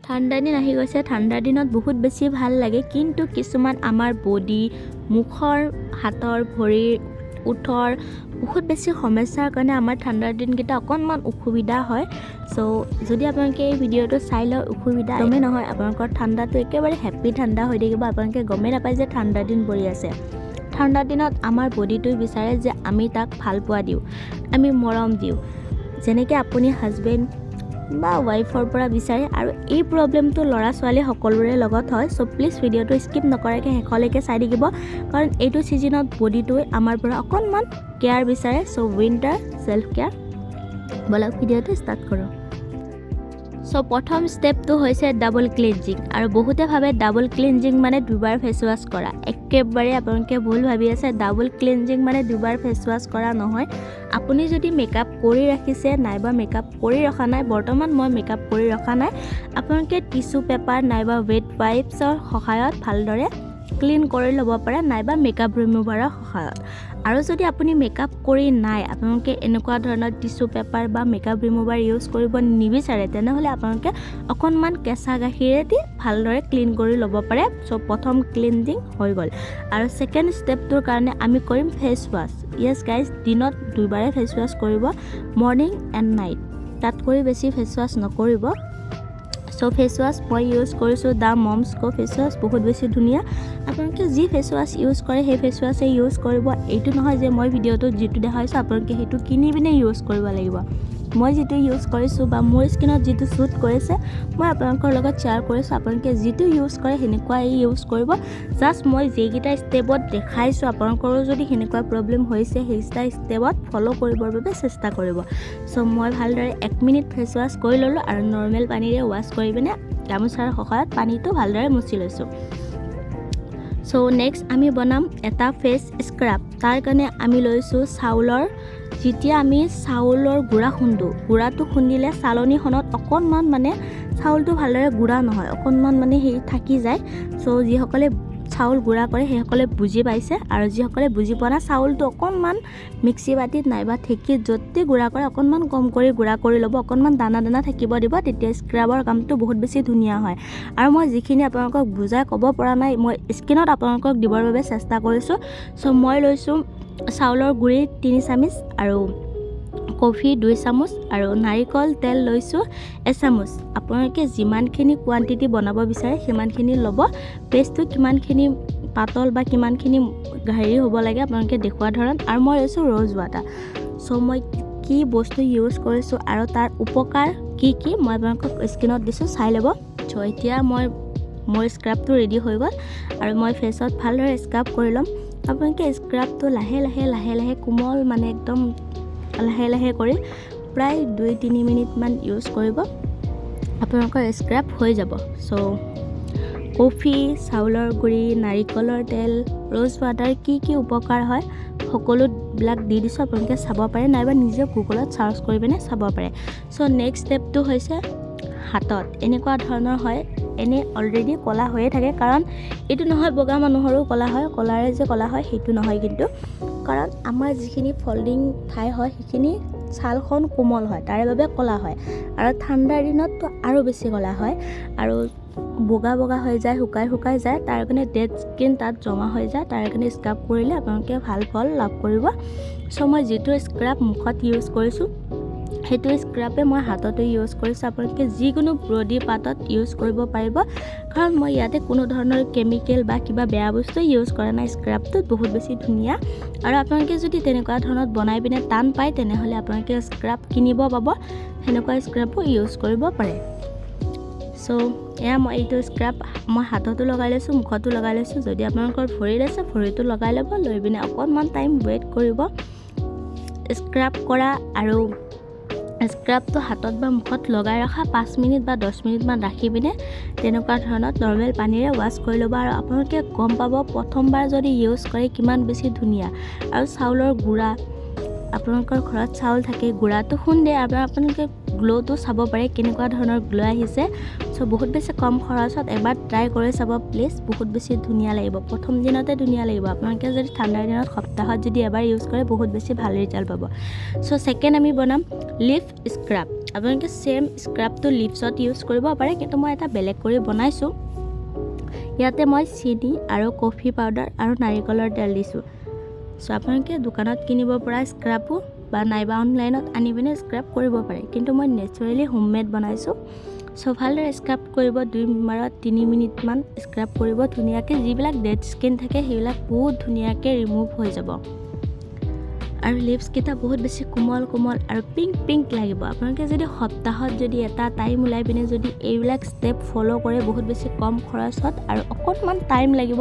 ঠাণ্ডা দিন আহি গৈছে। ঠাণ্ডাৰ দিনত বহুত বেছি ভাল লাগে, কিন্তু কিছুমান আমাৰ বডি, মুখৰ, হাতৰ, ভৰিৰ, ওঠৰ বহুত বেছি সমস্যাৰ কাৰণে আমাৰ ঠাণ্ডাৰ দিনকেইটা অকণমান অসুবিধা হয়। চ' যদি আপোনালোকে এই ভিডিঅ'টো চাই লয়, অসুবিধা একদমেই নহয়। আপোনালোকৰ ঠাণ্ডাটো একেবাৰে হেপ্পী ঠাণ্ডা হৈ থাকিব। আপোনালোকে গমেই নাপায় যে ঠাণ্ডা দিন পৰি আছে। ঠাণ্ডা দিনত আমাৰ বডিটোৱে বিচাৰে যে আমি তাক ভাল পোৱা দিওঁ, আমি মৰম দিওঁ, যেনেকৈ আপুনি হাজবেণ্ড বা ৱাইফৰ পৰা বিচাৰে। আৰু এই প্ৰব্লেমটো ল'ৰা ছোৱালী সকলোৰে লগত হয়। চ' প্লিজ ভিডিঅ'টো স্কিপ নকৰাকৈ শেষলৈকে চাই থাকিব, কাৰণ এইটো ছিজনত বডিটোৱে আমাৰ পৰা অকণমান কেয়াৰ বিচাৰে। চ' উইণ্টাৰ ছেল্ফ কেয়াৰ। ব'লক, ভিডিঅ'টো ষ্টাৰ্ট কৰোঁ। চ' প্ৰথম ষ্টেপটো হৈছে ডাবল ক্লিনজিং। আৰু বহুতে ভাবে ডাবল ক্লিনজিং মানে দুবাৰ ফেচ ৱাছ কৰা। একেবাৰে আপোনালোকে ভুল ভাবি আছে। ডাবল ক্লিনজিং মানে দুবাৰ ফেচ ৱাছ কৰা নহয়। আপুনি যদি মেকআপ কৰি ৰাখিছে নাইবা মেকআপ কৰি ৰখা নাই, বৰ্তমান মই মেকআপ কৰি ৰখা নাই, আপোনালোকে টিচু পেপাৰ নাইবা ৱেট ৱাইপছৰ সহায়ত ভালদৰে ক্লিন কৰি ল'ব পাৰে, নাইবা মেকআপ ৰিমুভাৰৰ সহায়ত। আৰু যদি আপুনি মেকআপ কৰি নাই, আপোনালোকে এনেকুৱা ধৰণৰ টিচু পেপাৰ বা মেকআপ ৰিমুভাৰ ইউজ কৰিব নিবিচাৰে, তেনেহ'লে আপোনালোকে অকণমান কেঁচা গাখীৰেদি ভালদৰে ক্লিন কৰি ল'ব পাৰে। চ' প্ৰথম ক্লিনজিং হৈ গ'ল। আৰু ছেকেণ্ড ষ্টেপটোৰ কাৰণে আমি কৰিম ফেচ ৱাছ। য়েছ গাইজ, দিনত দুবাৰে ফেচ ৱাছ কৰিব, মৰ্ণিং এণ্ড নাইট। তাতকৈ বেছি ফেচ ৱাছ নকৰিব। চ' ফেচ ৱাছ মই ইউজ কৰিছোঁ the moms co face wash, বহুত বেছি ধুনীয়া। আপোনালোকে যি ফেচ ৱাছ ইউজ কৰে, সেই ফেচ ৱাছেই ইউজ কৰিব। এইটো নহয় যে মই ভিডিঅ'টোত যিটো দেখাইছোঁ, আপোনালোকে সেইটো কিনি পিনে ইউজ কৰিব লাগিব। মই যিটো ইউজ কৰিছোঁ বা মোৰ স্কিনত যিটো ছুট কৰিছে, মই আপোনালোকৰ লগত শ্বেয়াৰ কৰিছোঁ। আপোনালোকে যিটো ইউজ কৰে, সেনেকুৱাই ইউজ কৰিব। জাষ্ট মই যিকেইটা ষ্টেপত দেখাইছোঁ, আপোনালোকৰো যদি সেনেকুৱা প্ৰব্লেম হৈছে, সেইকেইটা ষ্টেপত ফ'ল' কৰিবৰ বাবে চেষ্টা কৰিব। চ' মই ভালদৰে 1 মিনিট ফেচ ৱাছ কৰি ল'লোঁ আৰু নৰ্মেল পানীৰে ৱাছ কৰি পিনে গামোচাৰ সহায়ত পানীটো ভালদৰে মুচি লৈছোঁ। চ' নেক্সট আমি বনাম এটা ফেচ স্ক্ৰাব। তাৰ কাৰণে আমি লৈছোঁ চাউলৰ, যেতিয়া আমি চাউলৰ গুড়া খুন্দোঁ, গুড়াটো খুন্দিলে চালনীখনত অকণমান মানে চাউলটো ভালদৰে গুড়া নহয়, অকণমান মানে হেৰি থাকি যায়। চ' যিসকলে চাউল গুড়া কৰে, সেইসকলে বুজি পাইছে আৰু যিসকলে বুজি পোৱা নাই, চাউলটো অকণমান মিক্সি বাতিত নাইবা ঢেঁকীত য'তে গুড়া কৰে, অকণমান কম কৰি গুড়া কৰি ল'ব, অকণমান দানা দানা থাকিব দিব। তেতিয়া স্ক্ৰাবৰ কামটো বহুত বেছি ধুনীয়া হয়। আৰু মই যিখিনি আপোনালোকক বুজাই ক'ব পৰা নাই, মই স্ক্ৰীণত আপোনালোকক দিবৰ বাবে চেষ্টা কৰিছোঁ। চ' মই লৈছোঁ চাউলৰ গুড়ি 3 চামুচ আৰু কফি 2 চামুচ আৰু নাৰিকল তেল লৈছোঁ এচামুচ। আপোনালোকে যিমানখিনি কোৱাণ্টিটি বনাব বিচাৰে, সিমানখিনি ল'ব। পেষ্টটো কিমানখিনি পাতল বা কিমানখিনি হেৰি হ'ব লাগে, আপোনালোকে দেখুওৱা ধৰণত। আৰু মই লৈছোঁ ৰ'জ ৱাটাৰ। চ' মই কি বস্তু ইউজ কৰিছোঁ আৰু তাৰ উপকাৰ কি কি, মই আপোনালোকক স্ক্ৰীণত দিছোঁ, চাই ল'ব। চ' এতিয়া মই মোৰ স্ক্ৰাবটো ৰেডি হৈ গ'ল আৰু মই ফেচত ভালদৰে স্ক্ৰাব কৰি ল'ম। আপোনালোকে স্ক্ৰাবটো লাহে লাহে লাহে লাহে কোমল, মানে একদম লাহে লাহে কৰি প্ৰায় 2-3 মিনিটমান ইউজ কৰিব, আপোনালোকৰ স্ক্ৰাব হৈ যাব। চ' কফি, চাউলৰ গুড়ি, নাৰিকলৰ তেল, ৰ'জ ৱাটাৰ কি কি উপকাৰ হয়, সকলোবিলাক দি দিছোঁ। আপোনালোকে চাব পাৰে নাইবা নিজে গুগলত চাৰ্চ কৰি পিনে চাব পাৰে। চ' নেক্সট ষ্টেপটো হৈছে হাতত এনেকুৱা ধৰণৰ হয়। এনেই অলৰেডি ক'লা হৈয়ে থাকে, কাৰণ এইটো নহয় বগা মানুহৰো ক'লা হয়, ক'লাৰে যে ক'লা হয় সেইটো নহয় কিন্তু, কাৰণ আমাৰ যিখিনি ফল্ডিং ঠাই হয়, সেইখিনি ছালখন কোমল হয়, তাৰে বাবে ক'লা হয়। আৰু ঠাণ্ডাৰ দিনততো আৰু বেছি ক'লা হয় আৰু বগা বগা হৈ যায়, শুকাই শুকাই যায়। তাৰ কাৰণে ডেড স্কিন তাত জমা হৈ যায়। তাৰ কাৰণে স্ক্ৰাব কৰিলে আপোনালোকে ভাল ফল লাভ কৰিব। চ' মই যিটো স্ক্ৰাব মুখত ইউজ কৰিছোঁ, সেইটো স্ক্ৰাবে মই হাততো ইউজ কৰিছোঁ। আপোনালোকে যিকোনো বডি পাৰ্টত ইউজ কৰিব পাৰিব, কাৰণ মই ইয়াতে কোনো ধৰণৰ কেমিকেল বা কিবা বেয়া বস্তু ইউজ কৰা নাই। স্ক্ৰাবটো বহুত বেছি ধুনীয়া। আৰু আপোনালোকে যদি তেনেকুৱা ধৰণত বনাই পিনে টান পায়, তেনেহ'লে আপোনালোকে স্ক্ৰাব কিনিব পাব, সেনেকুৱা স্ক্ৰাবো ইউজ কৰিব পাৰে। চ' এয়া মই এইটো স্ক্ৰাব মই হাততো লগাই লৈছোঁ, মুখতো লগাই লৈছোঁ। যদি আপোনালোকৰ ভৰিত আছে, ভৰিতো লগাই ল'ব। লৈ পিনে অকণমান টাইম ৱেইট কৰিব। স্ক্ৰাব কৰা আৰু স্ক্ৰাবটো হাতত বা মুখত লগাই ৰখা 5 মিনিট বা 10 মিনিটমান ৰাখি পিনে তেনেকুৱা ধৰণত নৰ্মেল পানীৰে ৱাছ কৰি ল'ব। আৰু আপোনালোকে গম পাব প্ৰথমবাৰ যদি ইউজ কৰে কিমান বেছি ধুনীয়া। আৰু চাউলৰ গুড়া, আপোনালোকৰ ঘৰত চাউল থাকে, গুড়াটো খুন্দে আৰু আপোনালোকে গ্ল'টো চাব পাৰে কেনেকুৱা ধৰণৰ গ্ল' আহিছে। চ' বহুত বেছি কম খৰচত এবাৰ ট্ৰাই কৰি চাব প্লিজ। বহুত বেছি ধুনীয়া লাগিব, প্ৰথম দিনতে ধুনীয়া লাগিব। আপোনালোকে যদি ঠাণ্ডাৰ দিনত সপ্তাহত যদি এবাৰ ইউজ কৰে, বহুত বেছি ভাল ৰিজাল্ট পাব। চ' ছেকেণ্ড আমি বনাম লিফ স্ক্ৰাব। আপোনালোকে ছেম স্ক্ৰাবটো লিপছত ইউজ কৰিব পাৰে, কিন্তু মই এটা বেলেগ কৰি বনাইছোঁ। ইয়াতে মই চেনি আৰু কফি পাউডাৰ আৰু নাৰিকলৰ তেল দিছোঁ। চ' আপোনালোকে দোকানত কিনিব পৰা স্ক্ৰাবো বা নাইবা অনলাইনত আনি পিনে স্ক্ৰাব কৰিব পাৰে, কিন্তু মই নেচাৰেলি হোমমেড বনাইছোঁ। চ' ভালদৰে স্ক্ৰাব কৰিব, 2 মাৰত 3 মিনিটমান স্ক্ৰাব কৰিব ধুনীয়াকৈ। যিবিলাক ডেড স্কিন থাকে, সেইবিলাক বহুত ধুনীয়াকৈ ৰিমুভ হৈ যাব আৰু লিপছকেইটা বহুত বেছি কোমল কোমল আৰু পিংক পিংক লাগিব। আপোনালোকে যদি সপ্তাহত যদি এটা টাইম ওলাই পিনে যদি এইবিলাক ষ্টেপ ফ'ল' কৰে, বহুত বেছি কম খৰচত আৰু অকণমান টাইম লাগিব।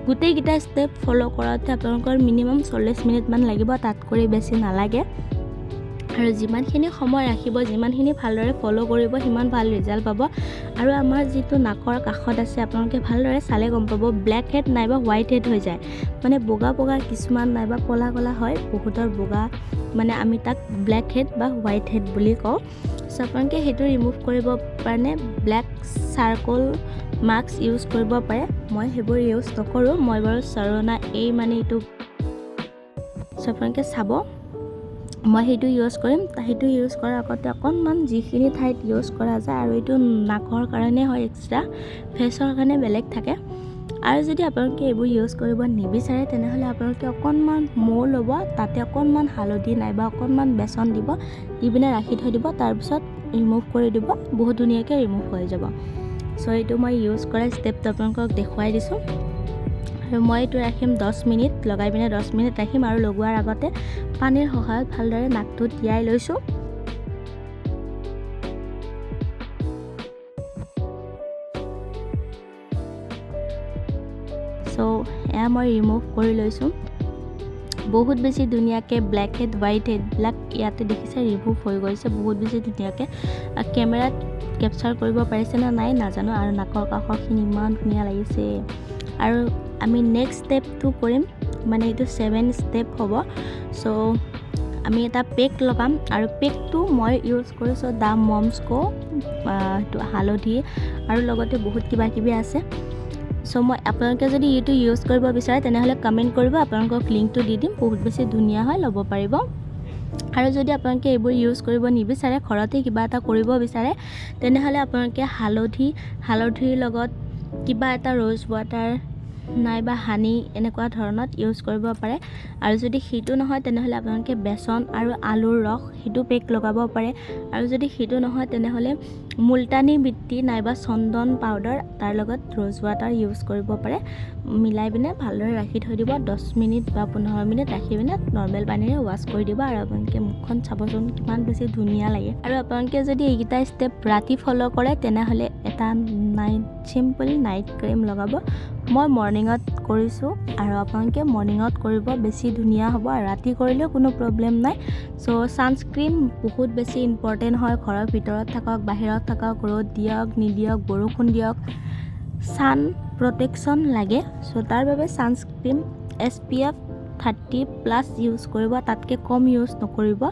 গোটেইকেইটা ষ্টেপ ফ'ল' কৰোঁতে আপোনালোকৰ মিনিমাম 40 মিনিটমান লাগিব, তাতকৈ বেছি নালাগে। আৰু যিমানখিনি সময় ৰাখিব, যিমানখিনি ভালদৰে ফ'ল' কৰিব, সিমান ভাল ৰিজাল্ট পাব। আৰু আমাৰ যিটো নাকৰ কাষত আছে, আপোনালোকে ভালদৰে চালে গম পাব, ব্লেক হেড নাইবা হোৱাইট হেড হৈ যায়, মানে বগা বগা কিছুমান নাইবা ক'লা ক'লা হয় বহুতৰ বগা, মানে আমি তাক ব্লেক হেড বা হোৱাইট হেড বুলি কওঁ। চ' আপোনালোকে সেইটো ৰিমুভ কৰিব কাৰণে ব্লেক চাৰক'ল মাস্ক ইউজ কৰিব পাৰে। মই সেইবোৰ ইউজ নকৰোঁ, মই বাৰু চৰণা এই মানে এইটো। চ' আপোনালোকে চাব, মই সেইটো ইউজ কৰিম। সেইটো ইউজ কৰাৰ আগতে অকণমান যিখিনি ঠাইত ইউজ কৰা যায়, আৰু এইটো নাকৰ কাৰণে হয়, এক্সট্ৰা ফেচৰ কাৰণে বেলেগ থাকে। আৰু যদি আপোনালোকে এইবোৰ ইউজ কৰিব নিবিচাৰে, তেনেহ'লে আপোনালোকে অকণমান মৌ ল'ব, তাতে অকণমান হালধি নাইবা অকণমান বেচন দিব, দি পিনে ৰাখি থৈ দিব, তাৰপিছত ৰিমুভ কৰি দিব, বহুত ধুনীয়াকৈ ৰিমুভ হৈ যাব। চ' এইটো মই ইউজ কৰা ষ্টেপটো আপোনালোকক দেখুৱাই দিছোঁ। আৰু মই এইটো ৰাখিম 10 মিনিট, লগাই পিনে 10 মিনিট ৰাখিম। আৰু লগোৱাৰ আগতে পানীৰ সহায়ত ভালদৰে নাকটো তিয়াই লৈছোঁ। চ' এয়া মই ৰিমুভ কৰি লৈছোঁ। বহুত বেছি ধুনীয়াকৈ ব্লেক হেড, হোৱাইট হেডবিলাক ইয়াতে দেখিছে, ৰিমুভ হৈ গৈছে বহুত বেছি ধুনীয়াকৈ। কেমেৰাত কেপচাৰ কৰিব পাৰিছে নে নাই নাজানো। আৰু নাকৰ কাষৰখিনি ইমান ধুনীয়া লাগিছে। আৰু আমি নেক্সট ষ্টেপটো কৰিম, মানে এইটো ছেভেন ষ্টেপ হ'ব। চ' আমি এটা পেক লগাম আৰু পেকটো মই ইউজ কৰিছোঁ the moms ক', সেইটো হালধি আৰু লগতে বহুত কিবা কিবি আছে। চ' মই আপোনালোকে যদি এইটো ইউজ কৰিব বিচাৰে, তেনেহ'লে কমেণ্ট কৰিব, আপোনালোকক লিংকটো দি দিম। বহুত বেছি ধুনীয়া হয়, ল'ব পাৰিব। আৰু যদি আপোনালোকে এইবোৰ ইউজ কৰিব নিবিচাৰে, ঘৰতে কিবা এটা কৰিব বিচাৰে, তেনেহ'লে আপোনালোকে হালধিৰ লগত কিবা এটা ৰ'জ ৱাটাৰ নাইবা হানি এনেকুৱা ধৰণত ইউজ কৰিব পাৰে। আৰু যদি সেইটো নহয়, তেনেহ'লে আপোনালোকে বেচন আৰু আলুৰ ৰস, সেইটো পেক লগাব পাৰে। আৰু যদি সেইটো নহয়, তেনেহ'লে মুলতানী মিট্টি নাইবা চন্দন পাউডাৰ, তাৰ লগত ৰ'জ ৱাটাৰ ইউজ কৰিব পাৰে। মিলাই পিনে ভালদৰে ৰাখি থৈ দিব 10 মিনিট বা 15 মিনিট ৰাখি পিনে নৰ্মেল পানীৰে ৱাছ কৰি দিব। আৰু আপোনালোকে মুখখন চাবচোন, কিমান বেছি ধুনীয়া লাগে। আৰু আপোনালোকে যদি এইকেইটা ষ্টেপ ৰাতি ফ'ল' কৰে, তেনেহ'লে এটা চিম্পল নাইট ক্ৰীম লগাব। মই মৰ্ণিঙত কৰিছোঁ আৰু আপোনালোকে মৰ্ণিঙত কৰিব, বেছি ধুনীয়া হ'ব। আৰু ৰাতি কৰিলেও কোনো প্ৰব্লেম নাই। চ' ছানস্ক্ৰীম বহুত বেছি ইম্পৰ্টেণ্ট হয়। ঘৰৰ ভিতৰত থাকক, বাহিৰত থাকক, ৰ'দ দিয়ক নিদিয়ক, বৰষুণ দিয়ক, ছান প্ৰটেকশ্যন লাগে। চ' তাৰ বাবে ছানস্ক্ৰীম SPF 30+ use কৰিব, তাতকৈ কম ইউজ নকৰিব।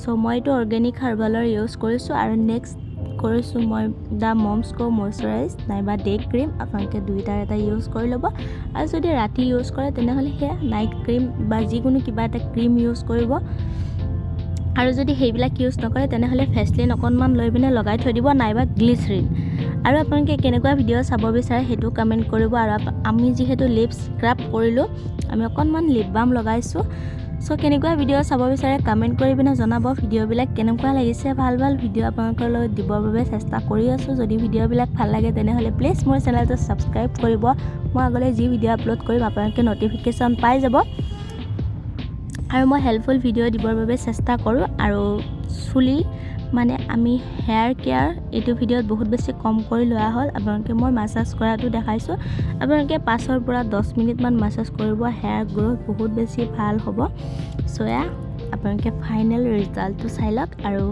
চ' মই এইটো অৰ্গেনিক হাৰ্বেলৰ ইউজ কৰিছোঁ। আৰু নেক্সট কৰিছোঁ মই the moms ক' মইশ্চাৰাইজ নাইবা ডে ক্ৰীম। আপোনালোকে দুয়োটাৰ এটা ইউজ কৰি ল'ব। আৰু যদি ৰাতি ইউজ কৰে, তেনেহ'লে সেয়া নাইট ক্ৰীম বা যিকোনো কিবা এটা ক্ৰীম ইউজ কৰিব। আৰু যদি সেইবিলাক ইউজ নকৰে, তেনেহ'লে ভেচলিন অকণমান লৈ পিনে লগাই থৈ দিব নাইবা গ্লিচৰিন। আৰু আপোনালোকে কেনেকুৱা ভিডিঅ' চাব বিচাৰে, সেইটো কমেণ্ট কৰিব। আৰু আমি যিহেতু লিপ স্ক্ৰাব কৰিলোঁ, আমি অকণমান লিপ বাম লগাইছোঁ। চ' কেনেকুৱা ভিডিঅ' চাব বিচাৰে, কমেণ্ট কৰি পিনে জনাব। ভিডিঅ'বিলাক কেনেকুৱা লাগিছে? ভাল ভাল ভিডিঅ' আপোনালোকৰ লগত দিবৰ বাবে চেষ্টা কৰি আছোঁ। যদি ভিডিঅ'বিলাক ভাল লাগে, তেনেহ'লে প্লিজ মোৰ চেনেলটো ছাবস্ক্ৰাইব কৰিব। মই আগলৈ যি ভিডিঅ' আপলোড কৰিম, আপোনালোকে ন'টিফিকেশ্যন পাই যাব। আৰু মই হেল্পফুল ভিডিঅ' দিবৰ বাবে চেষ্টা কৰোঁ। আৰু চুলি মানে আমি হেয়াৰ কেয়াৰ এইটো ভিডিঅ'ত বহুত বেছি কম কৰি লোৱা হ'ল। আপোনালোকে মই মাছাজ কৰাটো দেখাইছোঁ। আপোনালোকে 5ৰ পৰা 10 মিনিটমান মাছাজ কৰিব, হেয়াৰ গ্ৰ'থ বহুত বেছি ভাল হ'ব। চ' এয়া আপোনালোকে ফাইনেল ৰিজাল্টটো চাই লওক। আৰু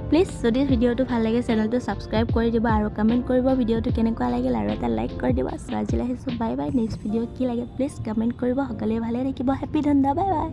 প্লিজ যদি ভিডিঅ'টো ভাল লাগে, চেনেলটো ছাবস্ক্ৰাইব কৰি দিব আৰু কমেণ্ট কৰিব ভিডিঅ'টো কেনেকুৱা লাগিল আৰু এটা লাইক কৰি দিব। চ' আজিলৈ আহিছোঁ, বাই বাই। নেক্সট ভিডিঅ' কি লাগে, প্লিজ কমেণ্ট কৰিব। সকলোৱে ভালে থাকিব। হেপী ঠাণ্ডা, বাই বাই।